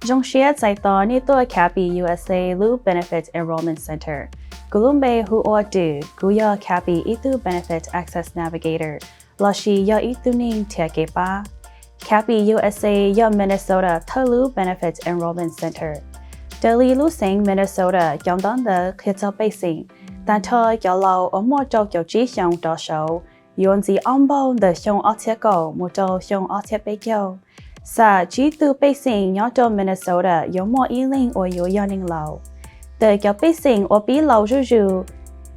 Zoo siab txais tos nej tuaj CAPI U S A lub Benefits Enrollment Center. Kuv lub npe hu ua Twm, kuv yog CAPI ib tug Benefits Access Navigator, lossis yog ib tug neeg nrhiav kev pab. CAPI U S A yog Minnesota thawj lub Benefits Enrollment Center. Raws li lub xeev Minnesota cov ntaub ntawv qhia txog pej xeem, tag nrho cov laus uas muaj rau caum tsib xyoos rov saud yuav ntxiv ob npaug ntawm xyoo ob txhiab kaum mus rau xyoo ob txhiab peb caug. Xam tsib tug pej xeem nyob rau Minnesota yuav muaj ib leeg uas yuav yog neeg laus. Ntawm cov pej xeem uas pib laus zuj zus,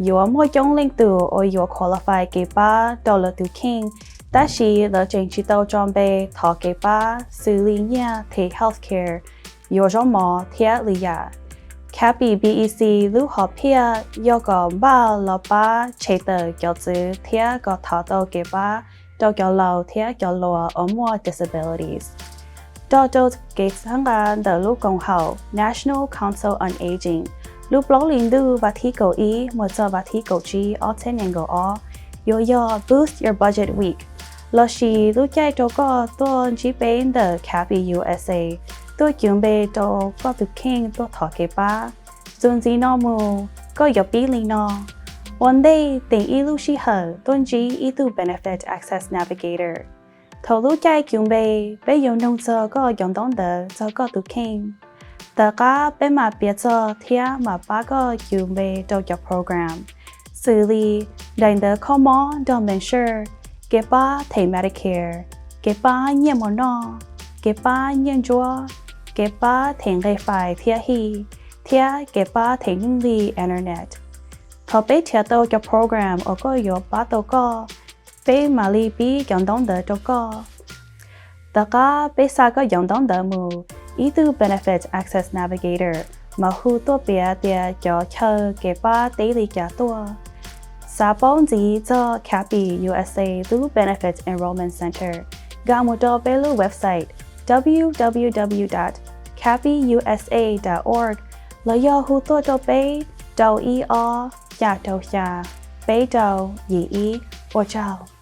yuav muaj coob leej tus uas yuav qualify kev pab rau lawv tus kheej, tab sis lawv tseem tsis tau tso npe thov kev pab xws li nyiaj them healthcare, yuav zaub mov thiab lwm yam. CAPI B E C lub hom phiaj yog kom npaj los pab tshem tawm cov txwv thiab kom thov tau kev pab rau cov laus thiab cov hluas uas muaj disabilities. Nrog rau kev txhawb nqa ntawm lub koom haum National Council on Aging, lub plaub hlis ntuj vas thib kaum ib mus txog vas thib kaum tsib ob txhiab nees nkaum ob yuav yog Boost Your Budget Week, lossis lub caij rau koj tuaj ntsib peb ntawm CAPI U S A, tuaj cwv npe rau koj tus kheej tuaj thov kev pab. Txuas ntxiv no mus, koj yuav pib li no: ua ntej teem ib lub sij hawm tuaj ntsib ib tug Benefit Access Navigator. Thaum lub caij cwv npe, peb yuav nug txog koj cov ntaub ntawv txog koj tus kheej. Tom qab peb mam piav txog thiab mam pab koj cwv npe rau cov program xws li daim ntawv kho mob nrog Mentor, kev pab them Medicare, kev pab nyiaj mov noj, kev pab nyiaj ntsuab, kev pab them nqe fais thiab hij, thiab kev pab them nyuj lig internet. Thaum peb nrhiav tau cov program uas koj yuav pab tau koj, peb mam li pib cov ntaub ntawv rau koj. Tom qab peb xa koj cov ntaub ntawv mus, ib tug Benefits Access Navigator mam hu tuaj piav tias cov chaw kev pab teb li cas tuaj. Xav paub ntxiv txog CAPI U S A lub Benefits Enrollment Center, nkag mus rau peb lub website w w w dot capi u s a dot org los yog hu tuaj rau peb rau ib ob xya rau xya peb rau yim ib. Ua tsaug.